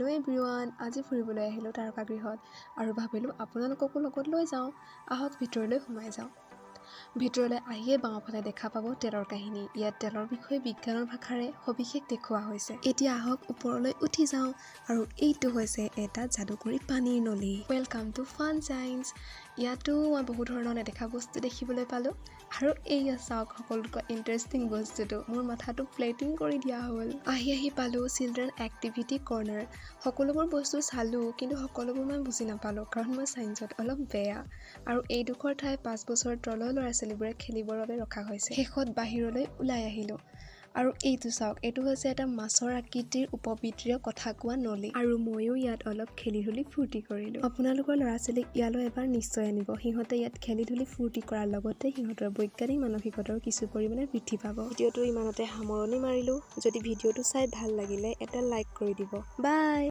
Hello' everyone, আজি ফুৰিবলৈ আহিলোঁ তাৰকাগৃহত আৰু ভাবিলোঁ আপোনালোককো লগত লৈ যাওঁ। আহক, ভিতৰলৈ সোমাই যাওঁ। ভিতৰলৈ আহিয়ে বাওঁফালে দেখা পাব তেলৰ কাহিনী। ইয়াত তেলৰ বিষয়ে বিজ্ঞানৰ ভাষাৰে সবিশেষ দেখুওৱা হৈছে। এতিয়া আহক, ওপৰলৈ উঠি যাওঁ আৰু এইটো হৈছে এটা যাদুকৰী পানীৰ নলী। Welcome to Fun Science. ইয়াতো মই বহু ধৰণৰ নেদেখা বস্তু দেখিবলৈ পালোঁ। আৰু এইয়া চাওক, সকলোতকৈ ইণ্টাৰেষ্টিং বস্তুটো, মোৰ মাথাটো প্লেটিং কৰি দিয়া হ'ল। আহি আহি পালোঁ চিলড্ৰেন এক্টিভিটি কৰ্ণাৰ। সকলোবোৰ বস্তু চালোঁ, কিন্তু সকলোবোৰ মই বুজি নাপালোঁ, কাৰণ মই ছায়েন্সত অলপ বেয়া। আৰু এইডোখৰ ঠাই 5 বছৰৰ তলৰ ল'ৰা ছোৱালীবোৰে খেলিবৰ বাবে ৰখা হৈছে। শেষত বাহিৰলৈ ওলাই আহিলোঁ আৰু এইটো চাওক, এইটো হৈছে এটা মাছৰ আকৃতিৰ উপবৃত্তীয় কথা কোৱা নলী আৰু ময়ো ইয়াত অলপ খেলি ধূলি ফূৰ্তি কৰিলোঁ। আপোনালোকৰ ল'ৰা ছোৱালীক ইয়ালৈ এবাৰ নিশ্চয় আনিব। সিহঁতে ইয়াত খেলি ধূলি ফূৰ্তি কৰাৰ লগতে সিহঁতৰ বৈজ্ঞানিক মানসিকতাও কিছু পৰিমাণে বৃদ্ধি পাব। ভিডিঅ'টো ইমানতে সামৰণি মাৰিলোঁ। যদি ভিডিঅ'টো চাই ভাল লাগিলে এটা লাইক কৰি দিব। বাই।